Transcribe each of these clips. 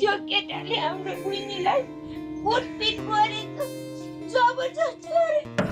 त्यो केटाले हाम्रो बहिनीलाई कुटपिट गरेको जबरजस्ती गरेको।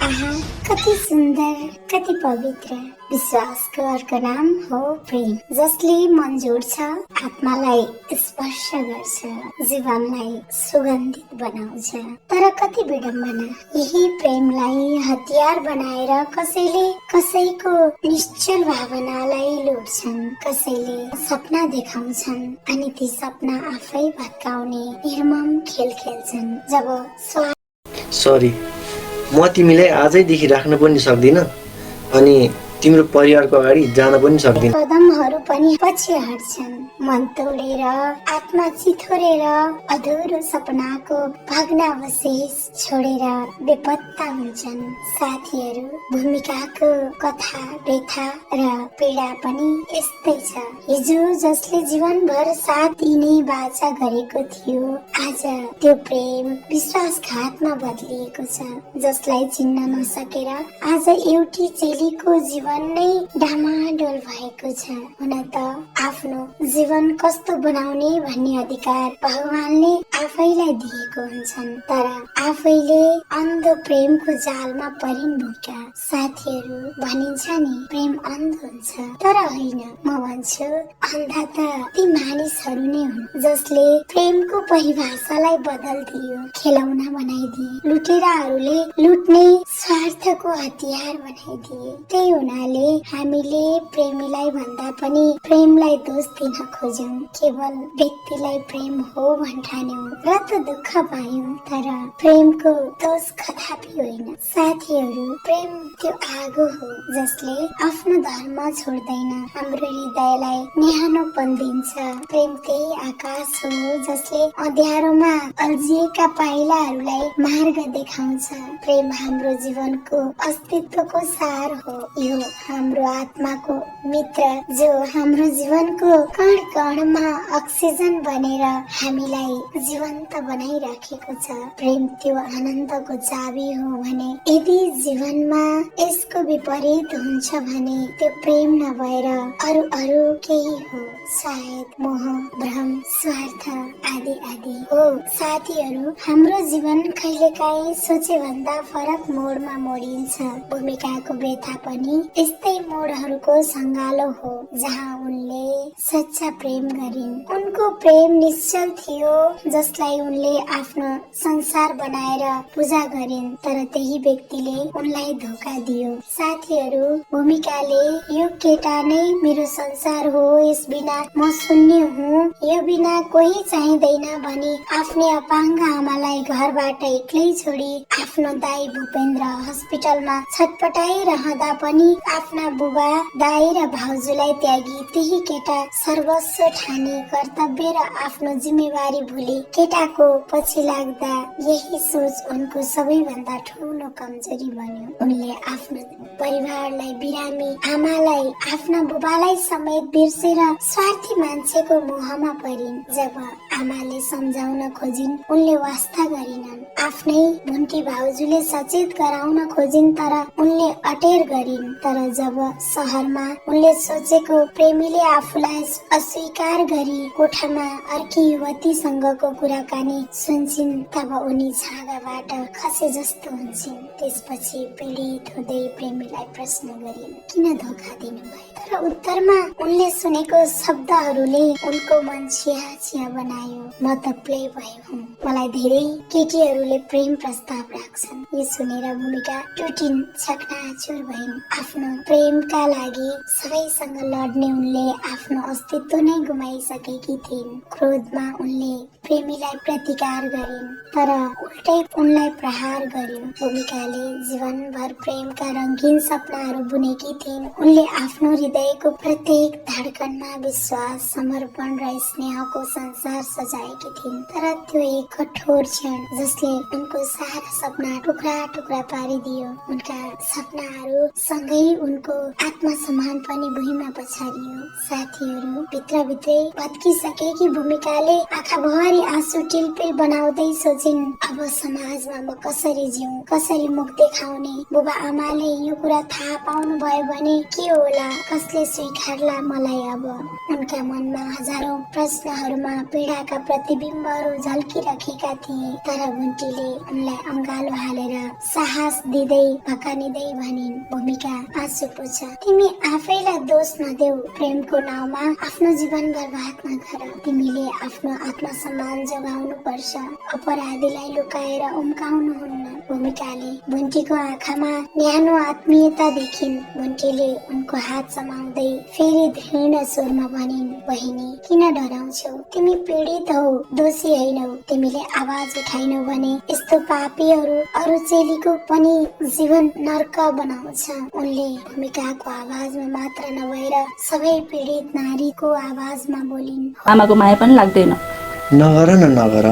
आहा, कति सुन्दर, कति पवित्र। विश्वासको अर्को नाम हो प्रेम, जसले मन जोड्छ, आत्मालाई स्पर्श गर्छ, जीवनलाई सुगन्धित बनाउँछ। तर कति विडम्बना, यही प्रेमलाई हतियार बनाएर कसैले कसैको निश्चल भावनालाई लुट्छन्, कसैले सपना देखाउँछन् अनि ती सपना आफै भत्काउने निर्मम खेल खेल्छन्। जब सरी, म तिमीलाई आजैदेखि राख्न पनि सक्दिनँ अनि तिम्रो परिवारको अगाडि जान पनि सक्दिनँ। कदमहरू पनि पछि हट्छन्, मन तोडेर, आत्मा चिथोरेर, अधुरो सपनाको भग्नावशेष छोडेर बेपत्ता हुन्छन्। साथीहरू, भूमिकाको कथा, व्यथा र पीडा पनि यस्तै छ। हिजो जसले जीवनभर साथ दिने बाचा गरेको थियो, आज त्यो प्रेम विश्वासघातमा बदलिएको छ। जसलाई चिन्न नसकेर आज एउटी चेलीको जीवन नै डामाडोल भएको छ। हुन त आफ्नो जीवन कस्तो बनाउने भन्ने अधिकार भगवानले आफैलाई दिएको हुन्छन्, तर आफैले अन्ध प्रेमको जालमा परिन् भएका। साथीहरू, भनिन्छ नि प्रेम अन्ध हुन्छ, तर होइन, म भन्छु अन्धा त ती मानिसहरू नै हुन् जसले प्रेमको परिभाषालाई बदल्दियो, खेलौना बनाइदिए, लुटेराहरूले लुट्ने स्वार्थको हतियार बनाइदिए। त्यही हुनाले हामीले प्रेमीलाई भन्दा पनि प्रेमलाई दोष दिन खोज्यौं, केवल व्यक्तिलाई प्रेम हो भन्ठान्यौं र त दुःख पायौं, तर प्रेमको दोष कदापि होइन। साथीहरू, प्रेम त्यो आगो हो जसले आफ्नो धर्म छोड्दैन, हाम्रो हृदयलाई न्यानोपन दिन्छ। प्रेम त्यही आकाश हो जसले अँध्यारोमा अल्झिएका पाइलाहरूलाई मार्ग देखाउँछ। प्रेम हाम्रो जीवनको अस्तित्वको सार हो, यो हाम्रो आत्माको मित्र जो हाम्रो जीवनको कण कणमा अक्सिजन बनेर हामीलाई जीवन्त बनाइराखेको छ। प्रेम त्यो आनन्दको चाबी हो भने यदि जीवनमा यसको विपरीत हुन्छ भने त्यो प्रेम नभएर अरू केही हो, सायद मोह, भ्रम, स्वार्थ आदि आदि हो। साथीहरू, हाम्रो जीवन कहिलेकाहीँ सोचे भन्दा फरक मोडमा मोडिन्छ। भूमिकाको व्यथा पनि यस्तै मोडहरूको संगालो हो, जहाँ उनले सच्चा प्रेम गरिन्। उनको प्रेम निश्चल थियो, जसलाई उनले आफ्नो संसार बनाएर पूजा गरिन्, तर त्यही व्यक्तिले उनलाई धोका दियो। साथीहरू, भूमिकाले यो केटा नै मेरो संसार हो, यस बिना म शून्य हुँ, यो बिना कोही चाहिँदैन भनी आफ्नै अपाङ्ग आमालाई घरबाट एक्लै छोडी आफ्नो दाई भूपेन्द्र हस्पिटलमा छटपटाइरहँदा पनि आफ्ना बुबा, दाई र भाउजूलाई त्यागी त्यही केटा सर्वस्व ठानी कर्तव्य र आफ्नो जिम्मेवारी भुली केटाको पछि लाग्दा यही सोच उनको सबैभन्दा ठूलो कमजोरी बन्यो। उनले आफ्नो परिवारलाई, बिरामी आमालाई, आफ्ना बुबालाई समेत बिर्सेर स्वार्थी मान्छेको मोहमा परिन्। जब आमाले सम्झाउन खोजिन्, उनले वास्ता गरिनन्। आफ्नै भुन्टी भाउजूले सचेत गराउन खोजिन्, तर उनले अटेर गरिन्। तर जब शहरमा उनले सोचेको प्रेमीले आफूलाई अस्वीकार गरी कोठामा अर्की युवतीसँगको कुराकानी सुन्छिन्, तब उनी छागाबाट खसे जस्तो हुन्छन्। त्यसपछि पीडित हुँदै प्रेमीलाई प्रश्न गरिन्, किन धोका दिनुभयो? तर उत्तरमा उनले सुनेको शब्दहरूले उनको मन छिया बनायो, म त प्ले बय हुँ, मलाई धेरै केटीहरूले प्रेम प्रस्ताव राख्छन्। यो सुनेर भूमिका टुटिन्, चकनाचुर भइन्। आफ्नो प्रेमका लागि सबैसँग लड्ने उनले आफ्नो अस्तित्व नै गुमाइसकेकी थिइन्। क्रोधमा उनले प्रेमीलाई प्रतिकार गरिन्, तर उल्टै उनलाई प्रहार गर्यो। भूमिकाले जीवनभर प्रेमका रंगीन सपनाहरू बुनेकी थिइन्। उनले आफ्नो हृदयको प्रत्येक धड्कनमा विश्वास, समर्पण र स्नेहको संसार सजाएकी थिइन्। तर त्यो एक कठोर क्षण जसले उनको सारा सपना टुक्रा टुक्रा पारिदियो। उनका सपनाहरू सँगै उनको आत्मसम्मान पनि भुइँमा पछारियो। साथीहरू, भित्रभित्रै भत्किसकेकी भूमिकाले आँखाभरि आँसु टिलपिल बनाउँदै सोचिन्, अब समाजमा म कसरी जिउँ, कसरी मुख देखाउने? बुबा आमाले यो कुरा थाहा पाउनु भयो भने के होला? कसले स्वीकार्ला मलाई अब? उनका मनमा हजारौं प्रश्नहरूमा पीडाका प्रतिबिम्बहरू झल्किरहेका थिए। तर घुन्टीले उनलाई अँगालो हालेर साहस दिँदै भकानिँदै भनिन्, भूमिका आँसु पोछ, तिमी आफैलाई दोष नदेऊ। प्रेमको नाउँमा आफ्नो जीवन बर्बाद नगर। तिमीले आफ्नो आत्मसम्मान जोगाउनु पर्छ, अपराधीलाई लुकाएर उम्काउनुहुन्न। भूमिकाले भुन्टीको आँखामा न्यानो आत्मीयता देखिन्। भुन्टीले उनको हात समाउँदै फेरि दृढ स्वरमा भनिन्, बहिनी किन डराउँछौ? तिमी पीडित हौ, दोषी हैनौ। तिमीले आवाज उठाइनौ भने यस्तो पापीहरू अरू चेलीको पनि जीवन नर्क बनाउँछ। उनले भूमिकाको आवाजमा मात्र नभएर सबै पीडित नारीको आवाजमा बोलिन्, आमाको माया पनि लाग्दैन। नगर न नगर,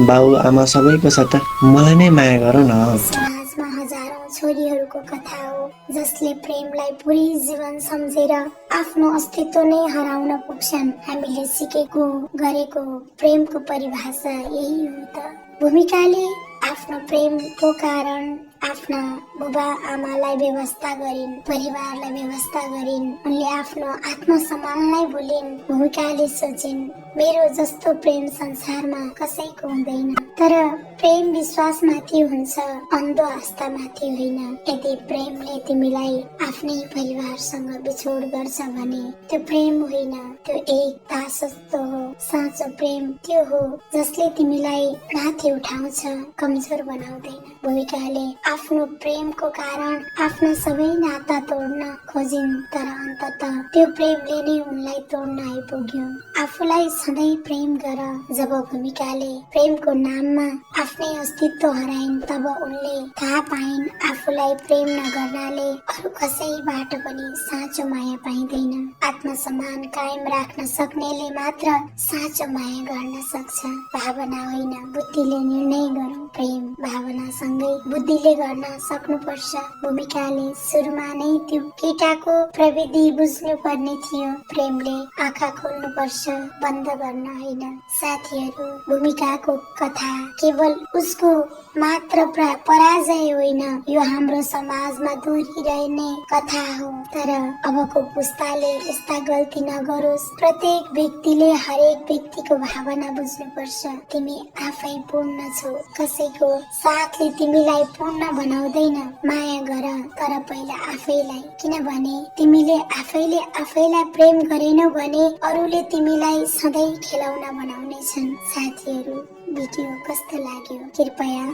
बाउ आमा सबैको सट्टा मलाई नै माया गर न। समाजमा हजारौं छोरीहरूको कथा हो जसले प्रेमलाई पुरै जीवन सम्झेर आफ्नो अस्तित्व नै हराउन पुग्छन्। हामीले सिकेको गरेको प्रेमको परिभाषा यही हो त। भूमिकाले आफ्नो प्रेमको कारण आफ्ना बुबा आमालाई व्यवस्था गरिन्, परिवारलाई व्यवस्था गरिन्। उनले आफ्नो आत्मसम्मानलाई भुलिन्। भूमिकाले सोचिन्, मेरो जस्तो प्रेम संसारमा कसैको हुँदैन। तर प्रेम विश्वासमाथि हुन्छ, अन्धो आस्थामाथि होइन। यदि प्रेमले तिमीलाई आफ्नै परिवारसँग बिछोड गर्छ भने त्यो प्रेम होइन, त्यो एक दासत्व हो। साँचो प्रेम त्यो हो जसले तिमीलाई माथि उठाउँछ, कमजोर बनाउँदैन। भूमिकाले आफ्नो प्रेमको कारण आफ्ना सबै नाता तोड्न खोजिन्, तर अन्ततः त्यो प्रेमले नै उनलाई तोड्न आइपुग्यो। आफूलाई सधैँ प्रेम गर। जब भूमिकाले प्रेमको नाममा आफ्नै अस्तित्व हराइन्, तब उनले थाहा पाइन् आफूलाई प्रेम नगर्नाले अरू कसैबाट पनि साँचो माया पाइँदैन। आत्मसम्मान कायम राख्न सक्नेले मात्र साँचो माया गर्न सक्छ। भावना होइन, बुद्धिले निर्णय गरौँ। प्रेम भावनासँगै बुद्धिले गर्न सक्नुपर्छ। भूमिकाले सुरुमा नै त्यो केटाको प्रविधि बुझ्नु पर्ने थियो। प्रेमले आँखा खोल्नु पर्छ, बन्द गर्न होइन। साथीहरू, भूमिकाको कथा केवल उसको मात्र पराजय होइन, यो हाम्रो समाजमा दोहोरिरहने कथा हो। तर अबको पुस्ताले यस्ता गल्ती नगरोस्। प्रत्येक व्यक्तिले हरेक व्यक्तिको भावना बुझ्नुपर्छ। तिमी आफै पूर्ण छौ, कसैको साथले तिमीलाई पूर्ण बनाउँदैन। माया गर, तर पहिला आफैलाई, किनभने तिमीले आफैलाई प्रेम गरेनौ भने अरूले तिमीलाई सधैँ खेलाउन बनाउने छन्। साथीहरू, भिडियो कस्तो लाग्यो कृपया